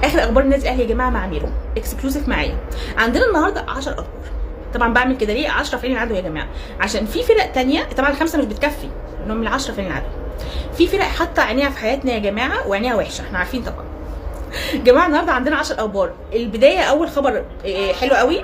اخر اخبار النادي الاهلي يا جماعة مع ميرو exclusive معايا. عندنا النهارده 10 اخبار. طبعا بعمل كده ليه؟ 10 في عين العدو يا جماعة، عشان في فرق تانية طبعا الخمسة مش بتكفي، انهم ال10 في عين العدو. في فرق حاطه عينيها في حياتنا يا جماعة وعينيها وحشة، احنا عارفين طبعا. جماعة النهارده عندنا 10 اخبار. البداية اول خبر حلو قوي،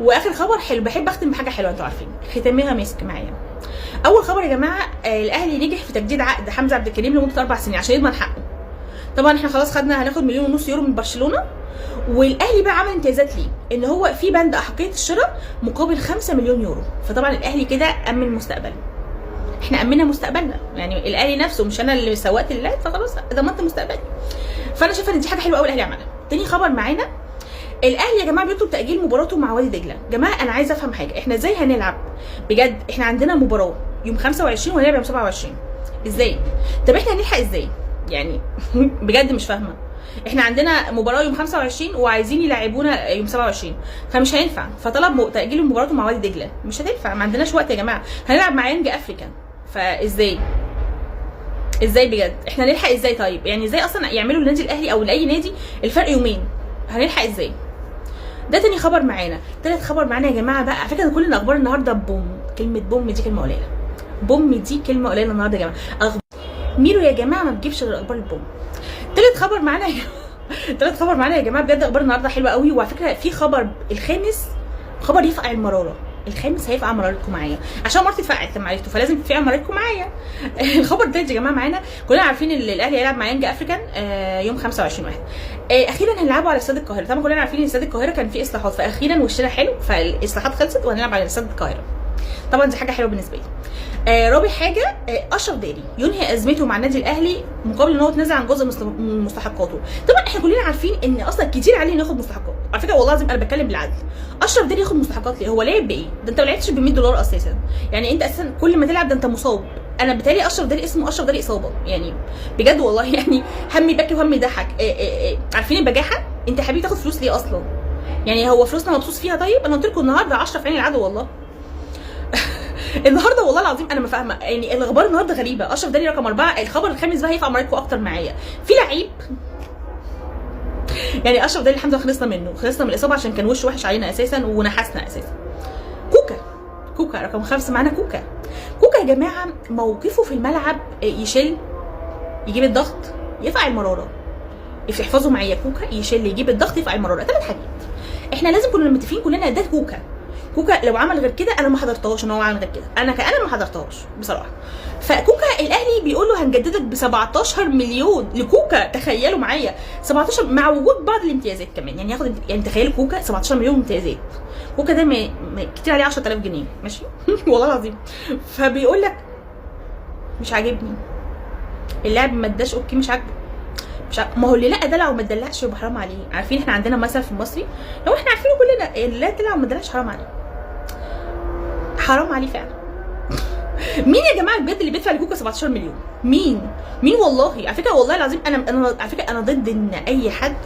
واخر خبر حلو. بحب اختم بحاجة حلوة، انتوا عارفين ختامها مسك معايا. اول خبر يا جماعة، الاهلي نجح في تجديد عقد حمزة عبد الكريم لمدة 4 سنين عشان يضمن حقه. طبعا احنا خلاص خدنا، هناخد 1.5 مليون يورو من برشلونه، والاهلي بقى عمل امتيازات ليه ان هو في بند احقية الشراء مقابل 5 مليون يورو. فطبعا الاهلي كده امن مستقبله، احنا امنا مستقبلنا، يعني الاهلي نفسه مش انا اللي سوقت اللاعب، فخلاص ضمنت مستقبلي. فانا شايفه ان دي حاجة حلوة قوي الاهلي عملها. تاني خبر معانا، الاهلي يا جماعة بيطلب تاجيل مباراته مع وادي دجله. جماعة انا عايزه افهم حاجة، احنا ازاي هنلعب بجد؟ احنا عندنا مباراة يوم 25 وهنلعب يوم 27، ازاي؟ طب احنا هنلحق ازاي يعني؟ بجد مش فاهمه. احنا عندنا مباراة يوم 25 وعايزين يلعبونا يوم 27، فمش هينفع. فطلب تاجيل مباراته مع وادي دجله، مش هتنفع، ما عندناش وقت يا جماعة، هنلعب مع يانج افريكان. فازاي ازاي بجد احنا نلحق ازاي؟ طيب يعني ازاي اصلا يعملوا للنادي الاهلي او لاي نادي الفرق يومين؟ هنلحق ازاي؟ ده تاني خبر معانا. تالت خبر معانا يا جماعة بقى، على فكرة كل الاخبار النهارده boom. كلمة boom دي كلمة قليله، boom دي كلمة قليله النهارده يا جماعة. ميرو يا جماعة ما بتجيبش غير اخبار ال boom. تالت خبر معانا يا جماعة، تالت خبر معانا يا جماعة، بجد اخبار النهارده حلوة قوي. وعلى فكرة في خبر الخامس، خبر يفقع المرارة. الخامس هيفقع مرارتكم معايا، عشان مرتي اتفقعت لما عرفته، فلازم تفقع مرارتكم معايا. الخبر التالت يا جماعة معانا، كلنا عارفين ان الاهلي هيلعب مع يانج افريكان يوم 25 واحد. اخيرا هنلعبوا على استاد القاهرة. طبعا كلنا عارفين ان استاد القاهرة كان فيه اصلاحات، فاخيرا وشنا حلو، فالاصلاحات خلصت وهنلعب على استاد القاهرة. طبعا دي حاجة حلوة بالنسبة لي. رابع حاجة، اشرف داري ينهي ازمته مع النادي الاهلي مقابل ان هو يتنازل عن جزء من مستحقاته. طبعا احنا كلنا عارفين ان اصلا كتير عليه انه ياخد مستحقات. على فكرة والله العظيم انا بتكلم بالعدل، اشرف داري ياخد مستحقات ليه؟ هو لعب بايه؟ ده انت ما لعبتش ب 100 دولار اساسا، يعني انت اساسا كل ما تلعب ده انت مصاب. انا بالتالي اشرف داري اسمه اشرف داري اصابه، يعني بجد والله يعني هم يبكي وهم يضحك. عارفين البجاحة؟ انت حبيبي تاخد فلوس ليه اصلا؟ يعني هو فلوسنا مبسوط فيها؟ طيب انا قلت لكم النهارده 10 في عين العدو والله. النهارده والله العظيم انا ما فاهمه، يعني الاخبار النهارده غريبة. اشرف داري رقم 4. الخبر الخامس بقى هيفقع مرارتكم اكتر معايا. في لعيب، يعني اشرف داري الحمد لله خلصنا منه، خلصنا من الاصابة عشان كان وشه وحش علينا اساسا ونحسنا اساسا. كوكا، كوكا رقم 5 معانا. كوكا، كوكا يا جماعة موقفه في الملعب يشيل، يجيب الضغط، يفقع المرارة. احفظوا معايا، كوكا يشيل، يجيب الضغط، يفقع المرارة، ثلاث حاجات احنا لازم كنا متفقين كلنا. ده كوكا. كوكا لو عمل غير كده انا ما حضرتهاش ان هو عمل غير كده، انا كأنا ما حضرتهاش بصراحة. فكوكا الاهلي بيقول له هنجددك ب 17 مليون لكوكا، تخيلوا معايا 17 مع وجود بعض الامتيازات كمان، يعني ياخد، يعني تخيلوا كوكا 17 مليون امتيازات. كوكا ده كتير عليه 10000 جنيه، ماشي؟ والله العظيم. فبيقول لك مش عاجبني اللاعب، ما اداش okay، مش عاجبه، مش ما هو اللي لا دلع وما اتدلعش يبقى حرام عليه. عارفين احنا عندنا مثل في المصري لو احنا عارفينه كلنا، اللي لا دلع وما اتدلعش حرام عليه، حرام عليه فعلا. مين يا جماعة بجد اللي بيدفع لكوكا 17 مليون؟ مين؟ مين والله؟ على فكرة والله العظيم انا على فكرة انا ضد ان اي حد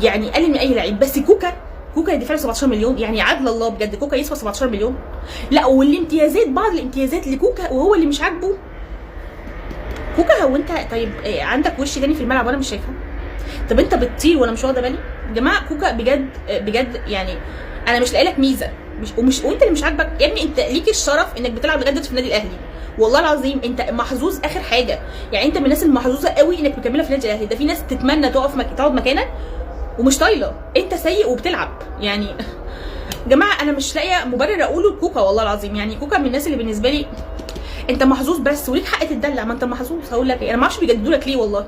يعني يقلل من اي لعيب، بس كوكا، كوكا يدفع له 17 مليون؟ يعني عدل الله بجد كوكا يسوى 17 مليون؟ لا والامتيازات، بعض الامتيازات لكوكا وهو اللي مش عاجبه كوكا. هو انت طيب عندك وش تاني في الملعب وانا مش شايفه؟ طب انت بتطير وانا مش واخده بالي؟ يا جماعة كوكا بجد بجد يعني انا مش لاقي لك ميزة، مش ومش وانت اللي مش عاجبك يا ابني. انت ليك الشرف انك بتلعب لغاية دلوقتي في النادي الاهلي، والله العظيم انت محظوظ اخر حاجة، يعني انت من الناس المحظوظه قوي انك مكملة في النادي الاهلي. ده في ناس تتمنى تقعد مكانك ومش طايله. انت سيء وبتلعب. يعني جماعة انا مش لاقيه مبرر اقوله لكوكا والله العظيم. يعني كوكا من الناس اللي بالنسبة لي انت محظوظ بس وليك حق تتدلع، ما انت محظوظ. هقول لك ايه، انا ما اعرفش بيجددوا لك ليه والله.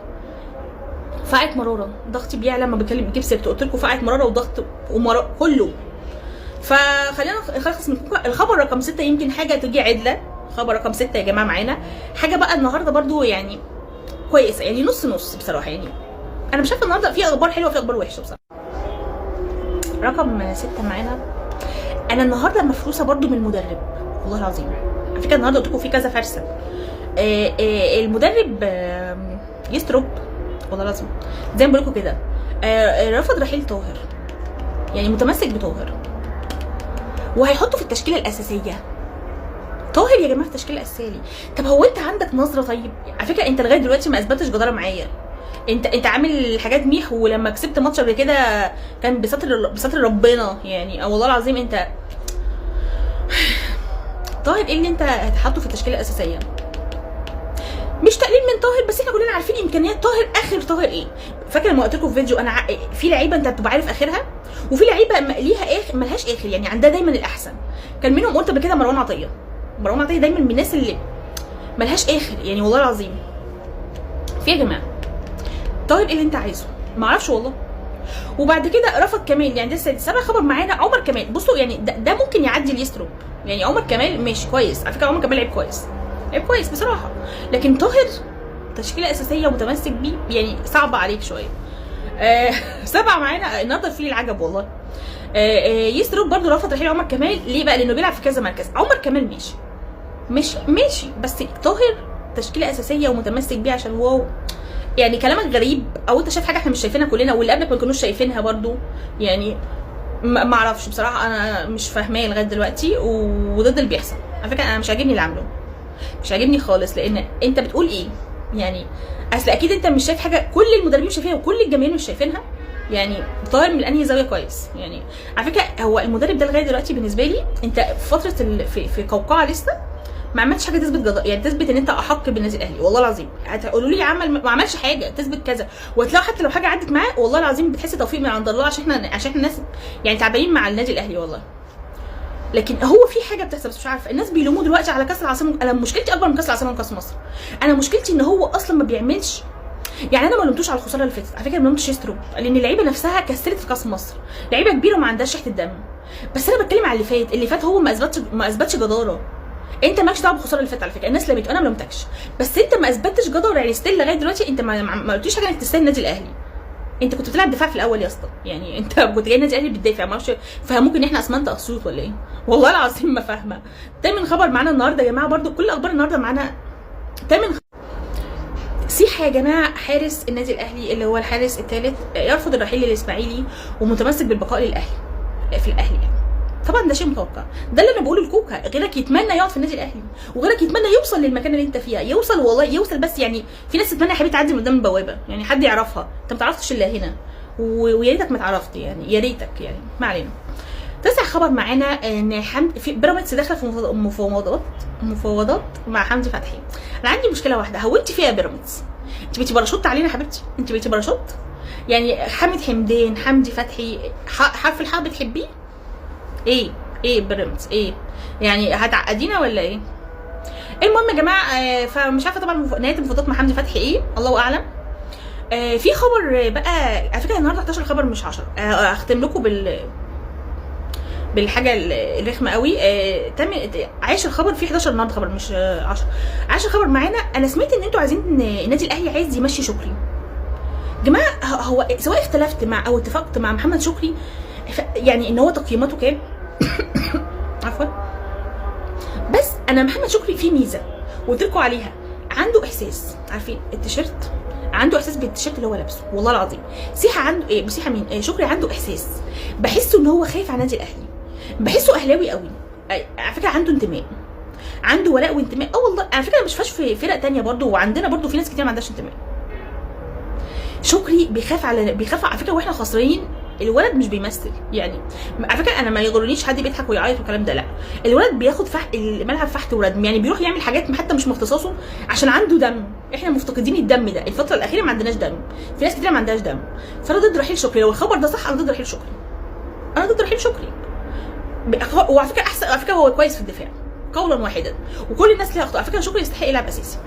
فقعت مرارة، ضغطي بيعلى لما بتكلم بجيب سيرته. قلت لكم فقعت مرارة وضغط ومرارة كله. فخلينا نخلص من كوكا. الخبر رقم 6 يمكن حاجة تجي عدله. خبر رقم 6 يا جماعة معانا حاجة بقى النهارده برضو يعني كويسة، يعني نص نص بصراحة. يعني انا مش عارفه النهارده في اخبار حلوة في اخبار وحشة بصراحة. رقم 6 معانا، انا النهارده مفروسه برضو من المدرب والله العظيم. على فكرة النهارده قلت لكم في كذا فرسه. المدرب يستروب والله العظيم زي ما بقول لكم كده، رفض رحيل طاهر، يعني متمسك بطاهر وهيحطه في التشكيلة الاساسية. طاهر يا جماعة في التشكيلة الاساسية ليه؟ طب هو انت عندك نظره؟ طيب على فكرة انت لغاية دلوقتي ما اثبتش جداره معايا. انت عامل حاجات ميح، ولما كسبت ماتش قبل كده كان بستر ربنا يعني، او والله العظيم انت طاهر ايه اللي انت هتحطه في التشكيلة الاساسية؟ مش تقليل من طاهر، بس احنا كلنا عارفين امكانيات طاهر، اخر طاهر ايه. فاكر لما قلت لكم في فيديو انا في لعيبة انت بتبقى عارف اخرها، وفي لعيبة ليها اخر ملهاش اخر، يعني عندها دايما الاحسن. كان منهم قلت قبل كده مروان عطية. مروان عطية دايما من الناس اللي ملهاش اخر يعني، والله العظيم. في يا جماعة طاهر ايه اللي انت عايزه؟ ما اعرفش والله. وبعد كده رفض كمال، يعني ده سابع خبر معانا عمر كمال. بصوا يعني ده ممكن يعدي اليستروب، يعني عمر كمال ماشي كويس على فكرة، عمر كمال لعيب كويس، لعيب كويس بصراحة، لكن طاهر تشكيله اساسية ومتمسك بيه يعني صعبة عليك شوية. سبعة معانا النهارده في العجب والله. يستروب برضو رفض رحيل عمر كمال. ليه بقى؟ لانه بيلعب في كذا مركز. عمر كمال ماشي ماشي ماشي، بس طاهر تشكيله اساسية ومتمسك بيه عشان واو، يعني كلامك غريب، او انت شايف حاجة احنا مش شايفينها كلنا، واللي قبلك ما كانوش شايفينها برضو يعني. ما اعرفش بصراحة، انا مش فاهماه لغاية دلوقتي، وضد اللي بيحصل على فكرة. انا مش عاجبني اللي عامله، مش عاجبني خالص، لان انت بتقول ايه يعني؟ اصل اكيد انت مش شايف حاجة كل المدربين مش شايفينها وكل الجماهير مش شايفينها. يعني طاهر من انهي زاوية كويس يعني؟ على فكرة هو المدرب ده لغاية دلوقتي بالنسبة لي انت في فترة في قوقعه لسه ما عملتش حاجة تثبت يعني تثبت ان انت احق بالنادي الاهلي، والله العظيم. هتقولوا لي عمل ما عملش حاجة تثبت كذا، وهتلاقوا حتى لو حاجة عدت معاه والله العظيم بتحس توفيق من عند الله، عشان احنا ناس يعني تعبانين مع النادي الاهلي والله. لكن هو في حاجة بتحصل بس مش عارفه، الناس بيلوموه دلوقتي على كاس العاصمة. انا مشكلتي اكبر من كاس العاصمة وكاس مصر، انا مشكلتي ان هو اصلا ما بيعملش. يعني انا ما لومتوش على الخسارة اللي فاتت على فكرة، ما لومتش يستروب، لان اللعيبة نفسها كسلت في كاس مصر، لعيبة كبيرة وما عندهاش ريحه الدم. بس انا بتكلم على اللي فات، اللي فات هو ما اثبتش جداره. انت مالكش دعوه بالخساره اللي فاتت على فكرة، الناس لميته، انا ما لومتكش، بس انت ما اثبتش جداره يعني. still لغاية دلوقتي انت ما قلتليش حاجة انك تستاهل النادي الاهلي. انت كنت بتلعب دفاع في الاول يا اسطى، يعني انت كنت جاي النادي الاهلي بتدافع، ما اعرفش فهموك ان احنا اسمنت اسيوط ولا ايه، والله العظيم ما فاهمه. تامن خبر معانا النهارده يا جماعة، برضو كل اخبار النهارده معانا. تامن سيحه يا جماعة، حارس النادي الاهلي اللي هو الحارس الثالث، يرفض الرحيل للاسماعيلي ومتمسك بالبقاء للاهلي في الاهلي يعني. طبعا ده شيء متوقع، ده اللي انا بقوله لكوكا، غيرك يتمنى يقعد في النادي الاهلي، وغيرك يتمنى يوصل للمكان اللي انت فيها، يوصل والله يوصل، بس يعني في ناس تتمنى يا حبيبتي تعدي من قدام البوابة، يعني حد يعرفها، انت ما تعرفتش الا هنا، ويا ريتك ما اتعرفت يعني، يا ريتك يعني. ما علينا. تاسع خبر معانا ان حمد في بيراميدز داخله في مفاوضات مع حمدي فتحي. انا عندي مشكلة واحدة، هو انت فيها بيراميدز؟ انت بقيتي باراشوت علينا يا حبيبتي، انت بقيتي باراشوت يعني. حامد حمدان، حمدي فتحي، حرف الحاء بتحبيه؟ ايه ايه بيراميدز ايه يعني، هتعقدينا ولا ايه؟ المهم يا جماعة، فمش عارفه طبعا نهاية المفاوضات مع حمدي فتحي ايه، الله اعلم. في خبر بقى على فكرة النهارده 11 خبر مش 10، اختم لكم بالحاجة الرخمه قوي. عاشر خبر في 11 النهارده خبر مش 10. عاشر خبر معانا، انا سمعت ان انتوا عايزين النادي الاهلي عايز يمشي شكري. جماعة هو سواء اختلفت مع او اتفقت مع محمد شكري، يعني ان هو تقييماته كام عفوا، بس انا محمد شكري فيه ميزة وقلت لكم عليها، عنده احساس، عارفين التيشيرت، عنده احساس بالتيشيرت اللي هو لابسه والله العظيم. سيحه عنده ايه، سيحه مين؟ إيه شكري عنده احساس، بحسه ان هو خايف على النادي الاهلي، بحسه اهلاوي قوي على فكرة، عنده انتماء، عنده ولاء وانتماء. والله على فكرة مش فاش في فرق تانية برضو، وعندنا برضو في ناس كتير ما عندهاش انتماء. شكري بيخاف على فكرة، واحنا خسرانين الولد مش بيمثل يعني، على فكرة انا ما يغرنيش حد بيضحك ويعيط والكلام ده، لا الولد بياخد الملعب فحت وردم يعني، بيروح يعمل حاجات حتى مش مختصاصه عشان عنده دم. احنا مفتقدين الدم ده الفترة الاخيرة، ما عندناش دم، في ناس كتير ما عندهاش دم. فانا ضد رحيل شكري، لو الخبر ده صح انا ضد رحيل شكري، انا ضد رحيل شكري. وعلى فكرة احسن، على فكرة هو كويس في الدفاع قولا واحدا، وكل الناس ليها اخطاء. على فكرة شكري يستحق يلعب اساسي.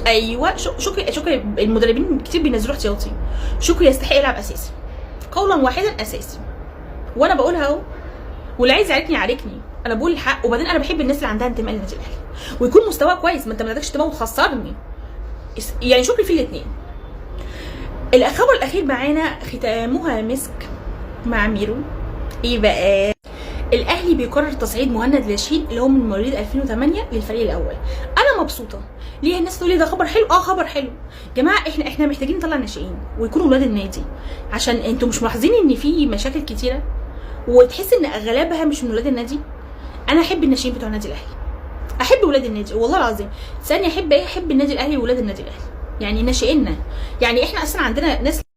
ايوه شكري المدربين كتير بينزلوه احتياطي، شكري يستحق يلعب اساسي قولا واحدا، اساسي، وانا بقولها اهو، واللي عايز يعاركني يعاركني، انا بقول الحق. وبعدين انا بحب الناس اللي عندها انتماء للنادي الاهلي ويكون مستواه كويس، ما انت ما عندكش انتماء وتخسرني يعني. شكري في الاثنين. الخبر الاخير معانا ختامها مسك مع ميرو. ايه بقى؟ الاهلي بيقرر تصعيد مهند لاشين اللي هو من مواليد 2008 للفريق الاول. انا مبسوطة. ليه الناس تقول لي ده خبر حلو؟ خبر حلو جماعة، احنا محتاجين نطلع ناشئين ويكونوا ولاد النادي، عشان انتوا مش ملاحظين ان في مشاكل كتيرة وتحس ان اغلبها مش من ولاد النادي. انا احب الناشئين بتوع النادي الاهلي، احب ولاد النادي والله العظيم. ثانية احب ايه؟ احب النادي الاهلي وولاد النادي الاهلي. يعني ناشئيننا، يعني احنا اصلا عندنا ناس